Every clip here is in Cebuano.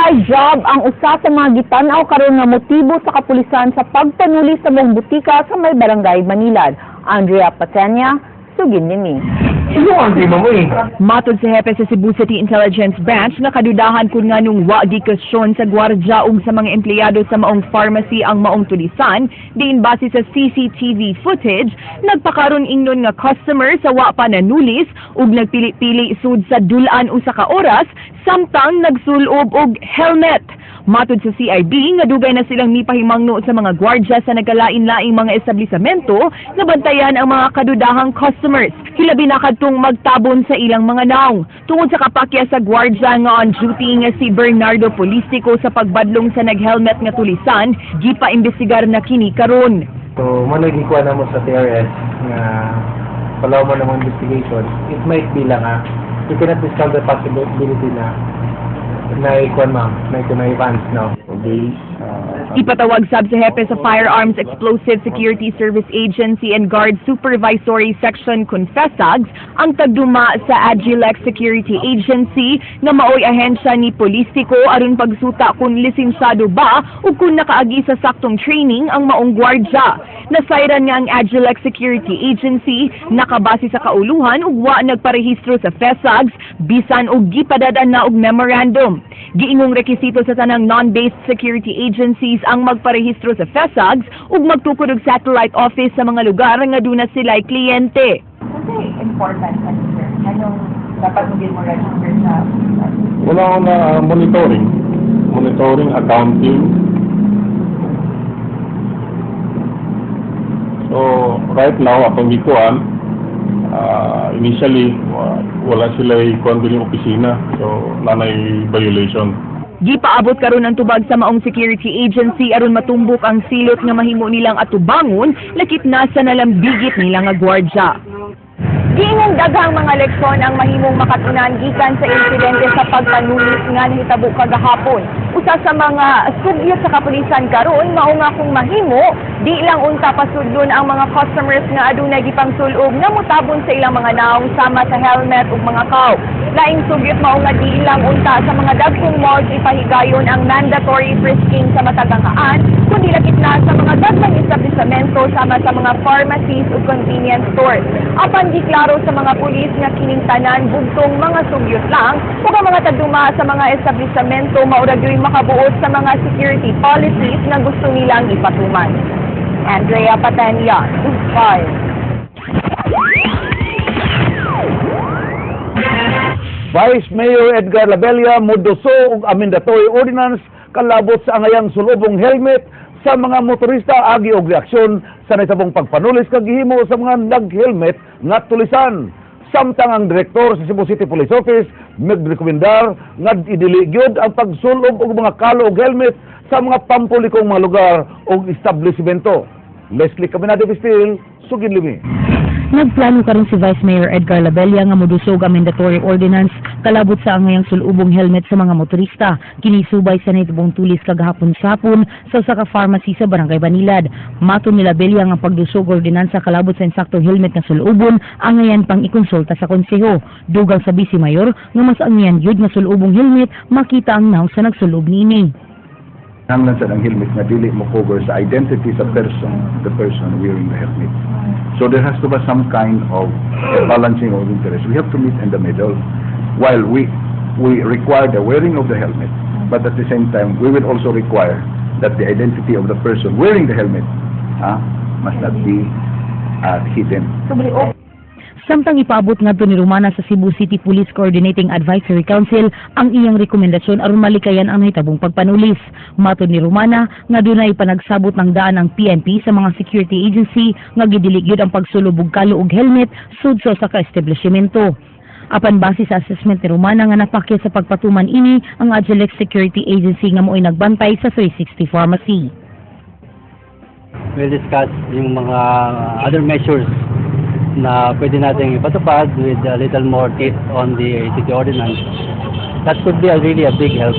Inside job ang usa sa mga gitan-aw karon nga motibo sa kapulisan sa pagpanuli sa maong butika sa may Barangay Banilad. Andrea Patenya, sugid nini. Sino ang di mo eh? Matod sa hepe sa Cebu City Intelligence Branch nga kadudahan kung nganong wa gikwestiyon sa gwardya ug sa mga empleyado sa maong pharmacy ang maong tulisan, diin base sa CCTV footage, nagpakaron ingnon nga customer sa wa pa nanulis ug nagpili-pili sud sa dulan usa ka oras samtang nagsulob og helmet. Matod sa CIB, nga dugay na silang mipahimangno sa mga gwardya sa nagkalain-laing mga establisamento nga bantayan ang mga kadudahang customers. Hilabi na kadtong magtabon sa ilang mga naong. Tungod sa kapakya sa gwardya nga on duty nga si Bernardo Polistico sa pagbadlong sa nag-helmet nga tulisan, gipa-imbestigar na kini karon. So, mo nagikuha na mo sa TRS nga palaw mo ng investigation. It might be lang ah. You cannot discount the possibility na na ikuan, ma'am, na ikuan na advance, no? Ipatawag sab sa hepe sa Firearms Explosive Security Service Agency and Guard Supervisory Section CONFESAGS ang tagduma sa Agilex Security Agency nga maoy ahensya ni Polistico aron pagsuta kung lisensyado ba ug kung nakaagi sa saktong training ang maong gwardya. Nasayran nga ang Agilex Security Agency nakabase sa kauluhan ug wa nagparehistro sa FESAGS bisan og gipadad-an na og memorandum. Giingong rekisito sa tanang non-based security agencies ang magparehistro sa FESAGS ug magtukod og satellite office sa mga lugar nga duna sila'y kliyente. Kasi important ano, sir? Anong dapat mo din mo register sa Wala ko na monitoring. Monitoring, accounting. So, right now, akong gikuan, initially, wala sila ikuan din yung opisina. So, nanay violation. Gipaabot karon ang tubag sa maong security agency aron matumbok ang silot nga mahimo nilang atubangon lakip na sa nalambigit nila nga gwardya. Giingong daghang mga leksyon ang mahimong makatunan gikan sa insidente sa pagpanulis nga nahitabo kagahapon. Usa sa mga sugyot sa kapulisan karon mao nga kung mahimo, di lang unta pasudlon ang mga customers nga adunay gipangsul-ob nga motabon sa ilang mga naong sama sa helmet ug mga kaw. Laing sugyot mao nga di lang unta sa mga dagkong malls ipahigayon ang mandatory frisking sa matag anghaan, kundi lakip na sa mga gagmayng establishmento sama sa mga pharmacies ug convenience stores. Apan giklaro sa mga pulis nga kining tanan bugtong mga sugyot lang ug ang mga tagduma sa mga establishmento mao ra gyud makabuot sa mga security policies nga gusto nilang ipatuman. Andrea Patenia, News 5. Vice Mayor Edgar Labella moduso og amendatory ordinance kalabot sa angayang sulobong helmet sa mga motorista agi og reaksyon sa nahitabong pagpanulis kag gihimo sa mga nag-helmet nga tulisan. Samtang ang direktor sa Cebu City Police Office nagrekomendar nga idili gyud ang pagsulob og mga kalo og helmet sa mga pampublikong mga lugar og establishmento. Leslie Caminade Pistil, sugid limi. Nagplano karon si Vice Mayor Edgar Labella nga modusog ang mandatory ordinance kalabot sa angayang sulubong helmet sa mga motorista. Kini subay sa nahitubong tulis kagahapon sapon sa usa ka pharmacy sa Barangay Banilad. Matod ni Labella nga pagdusog ordinansa kalabot sa insaktong helmet nga sulubon angayan pang ikonsulta sa konseho. Dugang sa Vice Mayor nga mas angyan gyud nga sulubong helmet makita ang naw sa nagsulob niini. Kinahanglan sa ang helmet nga dili mo cover sa identity sa person, the person wearing the helmet. So there has to be some kind of balancing of interest. We have to meet in the middle. While we require the wearing of the helmet, but at the same time, we will also require that the identity of the person wearing the helmet must not be hidden. Samtang ipaabot ngadto ni Romana sa Cebu City Police Coordinating Advisory Council ang iyang rekomendasyon aron malikayan ang nahitabong pagpanulis. Matod ni Romana nga dunay panagsabot ng daan ang PNP sa mga security agency nga gidili gyud ang pagsulob og kalo og helmet sud sa usa ka establishmento. Apan base sa assessment ni Romana nga napakya sa pagpatuman ini ang Agilex Security Agency nga mo'y nagbantay sa 360 Pharmacy. We'll discuss yung mga other measures na pwede natin ipatupad with a little more teeth on the city ordinance. That could be really a big help.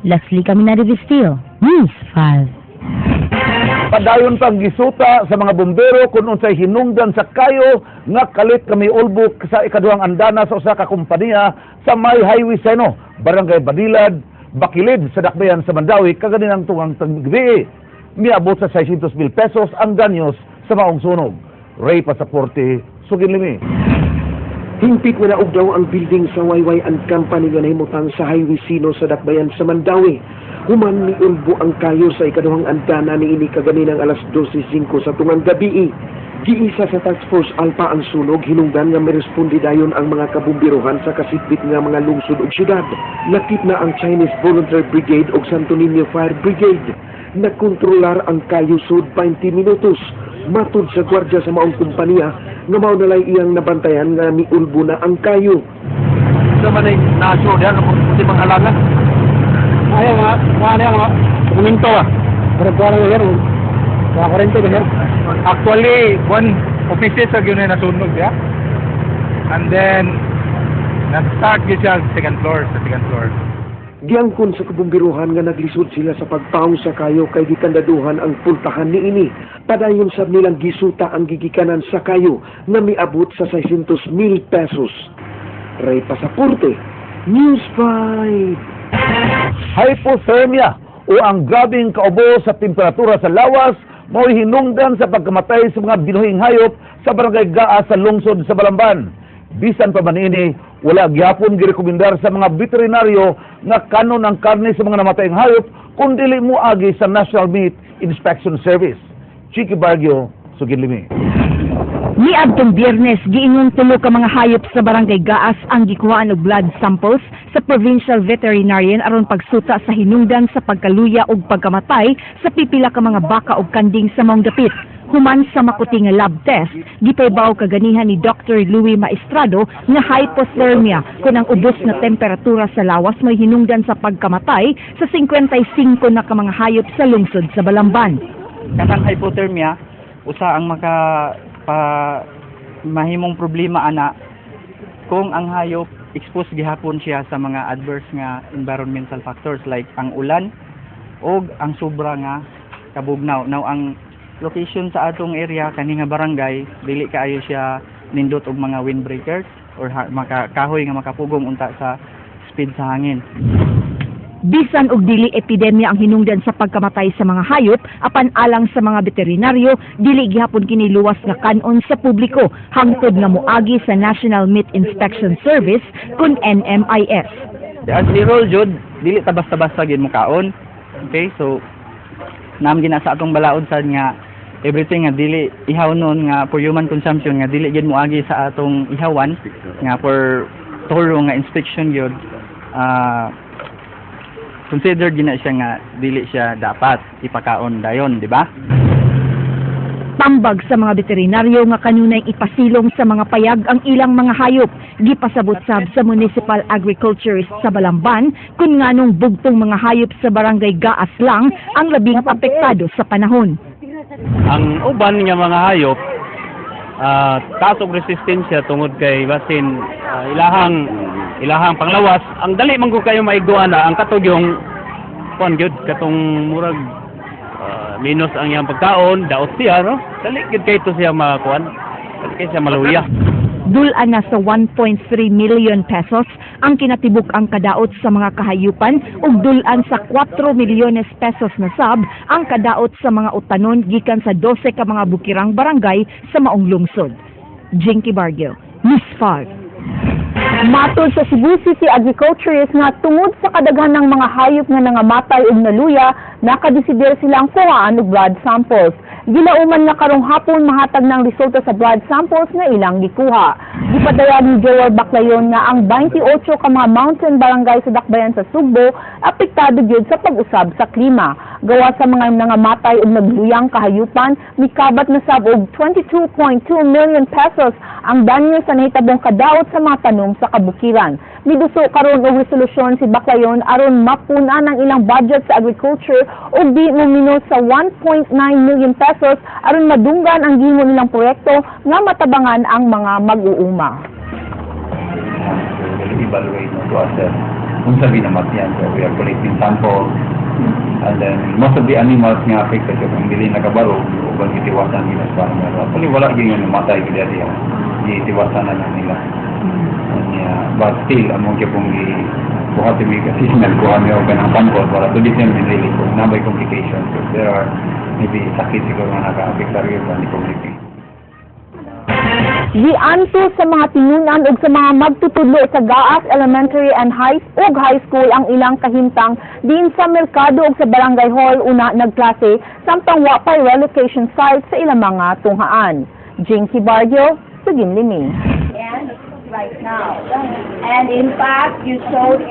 Leslie Caminade Vestil, News 5. Padayon pang gisuta sa mga bumbero kung unsay hinungdan sa kayo nga kalit kami ulbok sa ikaduhang andana sa usa ka kompanya sa may Highway Seno, Barangay Banilad, Bakilid sa Dakbayan sa Mandaue kaganinang tungang gabi. Miabot sa 600 mil pesos ang danyos sa maong sunog. Ray Pasaporte, Suginlimi. Hingpit nga naugdaw ang building sa Wayway and Company nga nahimutang sa Highway Sino sa Dakbayan sa Mandaue, human miulbo ang kayo sa ikaduhang andana niini kaganinang alas 12:05 sa tungang gabi. Giisa sa Task Force Alpha ang sunog, hinungdan nga miresponde dayon ang mga kabumbiruhan sa kasitbit nga mga lungsod ug syudad. Lakip na ang Chinese Volunteer Brigade ug Santo Niño Fire Brigade. Nakontrolar ang kayo sud 20 minutos. Matud sa gwardya sa maong kumpanya nga mao nalay iyang nabantayan nga miulbo na ang kayo. Sa man ay naso diyan kung si mga halangan. Ay, mga ano yan, mga dokumento ba? Pero kuha lang yan, mga kurente ba yan? Actually, one offices sa gyud na nasunog ya. And then nag-start gyud siya second floor, sa second floor. Giangkon sa kabumbiruhan nga naglisod sila sa pagpaong sa kayo kay gikandaduhan ang pultahan niini. Padayon sab nilang gisuta ang gigikanan sa kayo nga miabot sa 600 mil pesos. Ray Pasaporte, News 5. Hypothermia o ang grabeng kaubo sa temperatura sa lawas mao'y hinungdan sa pagkamatay sa mga binuhing hayop sa Barangay Gaa sa lungsod sa Balamban. Bisan pa man ini, wala gyapon girekomendar sa mga veterinaryo nga kanon ang karne sa mga namatayng hayop kung dili moagi sa National Meat Inspection Service. Chiki Bargio, Suginlimi. Niadtong Biyernes, giingon tulo ka mga hayop sa Barangay Gaas ang gikuhaan og blood samples sa Provincial Veterinarian aron pagsuta sa hinungdan sa pagkaluya ug pagkamatay sa pipila ka mga baka ug kanding sa maong dapit. Human sa makuti nga lab test, gipahibaw kaganihan ni Dr. Louis Maestrado nga hypothermia kung ang ubos nga temperatura sa lawas may hinungdan sa pagkamatay sa 55 na ka mga hayop sa lungsod sa Balamban. Kanang hypothermia, usa ang maka pa mahimong problema ana kung ang hayop exposed gihapon siya sa mga adverse nga environmental factors like ang ulan o ang sobra nga kabugnaw. Now, ang location sa atong area kani nga barangay, dili kaayo siya nindot og mga windbreakers or maka, kahoy nga makapugong unta sa speed sa hangin. Bisan og dili epidemya ang hinungdan sa pagkamatay sa mga hayop, apan alang sa mga veterinaryo, dili gihapon kini luwas nga kanon sa publiko hangtod nga moagi sa National Meat Inspection Service kun NMIS. As a rule jud, dili ta basta-basta gyud mokaon. Okay, so nam gina sa atong balaod sad nga everything nga dili ihaw nun nga for human consumption nga dili gyud moagi sa atong ihawan nga for thorough nga inspection gyud, considered gina siya nga dili siya dapat ipakaon dayon, di ba? Tambag sa mga veterinaryo nga kanunay ipasilong sa mga payag ang ilang mga hayop. Gipasabot sab sa Municipal Agriculturist sa Balamban kung nganong bugtong mga hayop sa Barangay Gaas lang ang labing apektado sa panahon. Ang uban nga mga hayop, taas og resistensya tungod kay basin ilahang panglawas ang dali man gud kayo maigduan na ang katugyong kuan gyud, katong murag minus ang iyang pagkaon, daot siya, no, dali gyud kay to siya makuan, dali kay siya maluya. Dul-an na sa 1.3 million pesos ang kinatibuk ang kadaot sa mga kahayupan ug dul-an sa 4 milyones pesos na sab ang kadaot sa mga utanon gikan sa 12 ka mga bukirang barangay sa maong lungsod. Jinky Bargio, News 5. Matod sa Cebu City Agriculturist nga tungod sa kadaghan ng mga hayop nga nangamatay ug naluya, nakadesidir silang kuhaan og blood samples. Gilauman nga karong hapon mahatag ng resulta sa blood samples nga ilang gikuha. Gipadayag ni Joel Baclayon nga ang 28 ka mga mountain barangay sa Dakbayan sa Sugbo apektado gyud sa pag-usab sa klima. Gawa sa mga nangamatay ug nagluyang kahayupan, mikabat na sab og 22.2 million pesos ang danyo sa nahitabong kadaot sa mga tanom sa kabukiran. Miduso karon og resolusyon si Baclayon aron mapun-an ang ilang budget sa agriculture ug di mominos sa 1.9 million pesos aron madunggan ang gihimo nilang proyekto nga matabangan ang mga mag-uuma. We will evaluate to assess kung sa ginamatyan. So we are collecting samples and then most of the animals nga affected kung dili nakabaro, uban gitiwasan nila sa farmer. Actually, wala gyud nga namatay gyud diya. Gitiwasan na lang nila. Yeah, but still, among gyapong gi buhat mi kasi nagkuha mi og kanang sample para to determine really kung naa may complications. If there are maybe sakit siguro nga naka-apektar yun ba ni communicate. Gianto sa mga tinunan ug sa mga magtutudlo sa Gaas Elementary and High ug High School ang ilang kahimtang diin sa merkado ug sa barangay hall una nagklase samtang wa pay relocation site sa ilang mga tunghaan. Jinky Barrio, Suginlimi. And right now. And in fact, you showed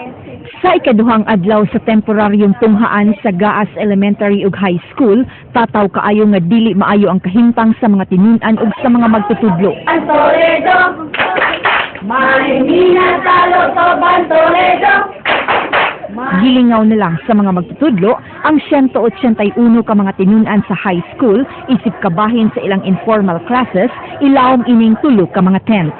Sa ikaduhang adlaw sa temporaryong tunghaan sa Gaas Elementary ug High School, tataw kaayo nga dili maayo ang kahimtang sa mga tinun-an ug sa mga magtutudlo. Toledo, Maynila, Talotoban, Toledo. Gilingaw na lang sa mga magtutudlo ang 181 ka mga tinun-an sa high school isip kabahin sa ilang informal classes, ilawom ining tulo ka mga tents.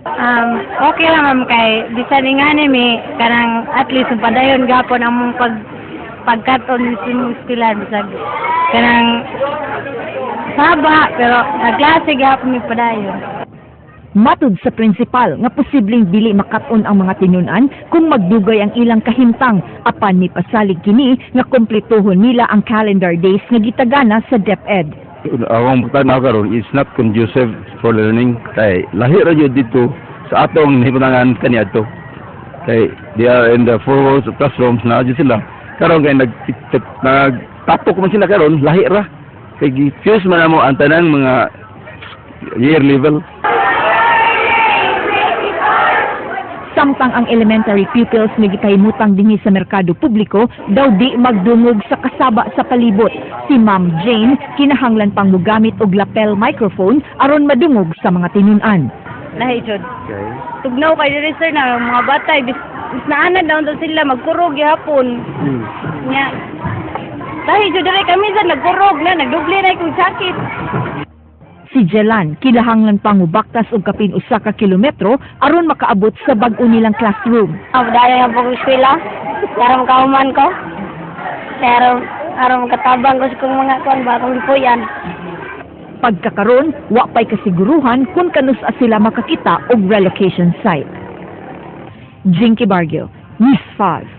Okay lang, ma'am, kay bisan ingani mi kanang at least padayon gapon ang mong pagkaton sa imong eskwelahan, bisag kanang saba, pero nagklase gapon mi padayon. Matud sa principal nga posibleng dili makat-on ang mga tinun-an kung magdugay ang ilang kahimtang, apan mipasalig kini nga kompletuhon nila ang calendar days nga gitagana sa DepEd. Akong tanaw karon is not conducive for learning kay lahi ra jud dito sa atong himutangan kaniadto. Kay they are in the four walls of classrooms na jud sila. Karon kay nagtapok man sila karon, lahi ra. Kay gi-fuse man namo ang tanang mga year level. Samtang ang elementary pupils nga gikahimutang dinhi sa merkado publiko daw di magdungog sa kasaba sa palibot. Si Ma'am Jane kinahanglan pang mogamit og lapel microphone aron madungog sa mga tinun-an. Lahi jud. Tugnaw kay diri, sir, na mga bata bis naanad na unta sila magkurog gihapon. Nya. Lahi jud diri, kami sa nagkurog na nagdoble na kong jacket. Si Jelan kinahanglan pang mubaktas og kapin 1 ka kilometro aron makaabot sa bag-o nilang classroom. Ah, dahil nga po eskwela, aron kauman ko. Pero aron katabang ko sa kong mga kuan ba akong gipuy-an. Pagkakaron, wa pay kasiguruhan kung kanus-a sila makakita og relocation site. Jinky Barrio, News 5.